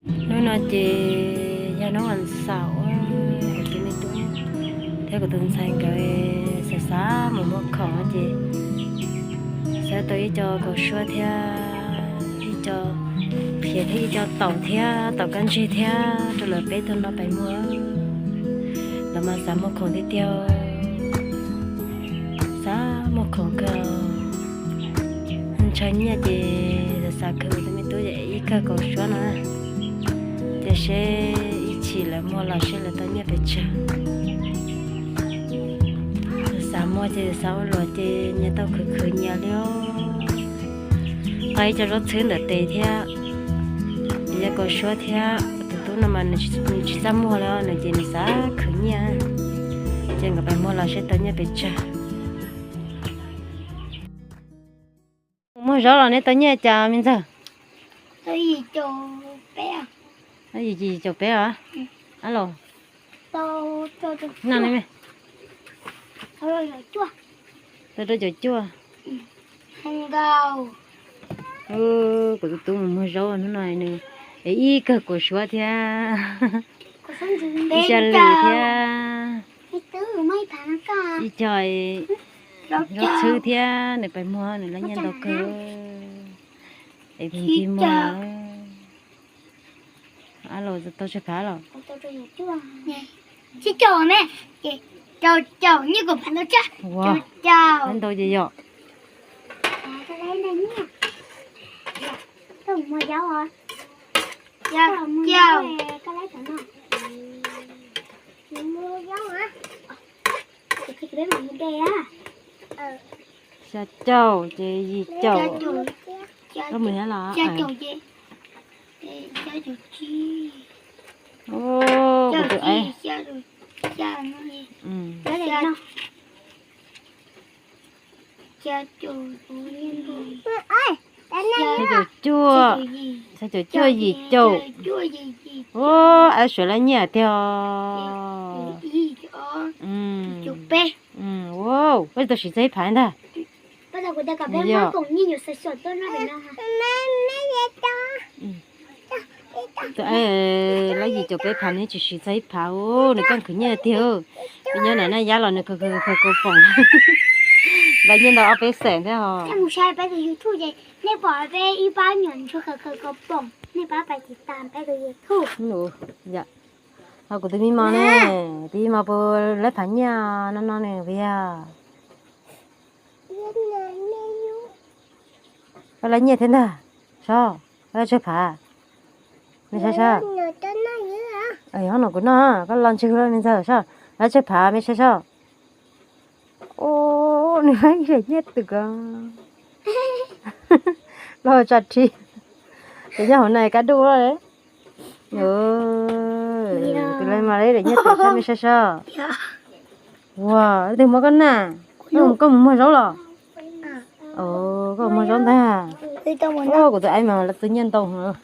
Hnub no ces yog hnub vas xaum, kuv tus me tub thiab kuv tus ntxhais nkawd xav xav mus muag khoom ces xav tau ib co kaus suab thiab ib co qhiav thiab ib co taum thiab taum kab ntsig thiab rau lawv peb tug no pais muag. Lawv mas xav muag khoom tiag tiag, xav muag khoom kawg. Ntshaw nyiaj ces xav xav khwv tus me tub ib kawg kaus suab no, ces seb ib chim lawv muag los seb lawv tau nyiaj pes tsawg. Xav muag ces xav ua luam ces nyias tau khwv khwv nyias li os. Tau ib co zaub txhwb ntawm tes thiab, ib co kaus suab thiab. Tus tub no mas nws tsis txaj muag li, nws ces nws xav khwv nyiaj, ces nkawd pais muag los seb tau nyiaj pes tsawg. Muag zaub los neb tau nyiaj cas me ntxawg? Yim caum peb os. Ab los, tau rau caum cuaj. Kuv tus tub mus muag zaub hnub no nws ib kawg kaus suab thiab, ib co lwm thiab, ib co zaub txhwb thiab, nws pais muag nws lawv nyiaj ntau kawg. Es tus ntxhais muag ab los tau tsawg phav los? Tsib caum me, caum caum nyiaj kaum phav ntau tsab. Ua, ntau ces yom. Xya caum ces yim caum. Koj mus nyob los? Kuv tus, xya caum cuaj, xya caum cuaj yim caum. Ua, ab suav lawv nyiaj tiag. Ua, koj tsis tau siv txog ib phav ntag. Lawv yim caum peb phav nws tsis siv txog ib phav, nws kaj khwv nyiaj tiag. Nyob nram Naj Yab los nws khwv khwv kaus poom, lawv nyiaj ntau ob peb xees thiab os. Nej pom peb ib pab nyuam ntsuag khwv khwv kaus poom, nej pab pais tiv tas peb tus YouTube. Ho kuv tus me mos ne, tus me mos puas lawv phav nyiaj no no nws puas yog? Koj lawv nyiaj thiab ntag, Sob, koj lawv tsawg phav? Me Saib Saib. Ho no kuv noj, koj los ntswg lawm me ntxawg Saib, lawv tsawg phav me Saib Saib? Ua, nws ib daim nyiaj twm ko, los tsa rhi, ces nyob hauv na kab duj. Tus lawv mas ib daim nyiaj twm sab me Saib Saib. Ua, leej twg muab koj na? Koj mus muag zaub los? Koj mus muag zaub ntag. Kuv tus aib mas lawv tus nyiaj ntau heev.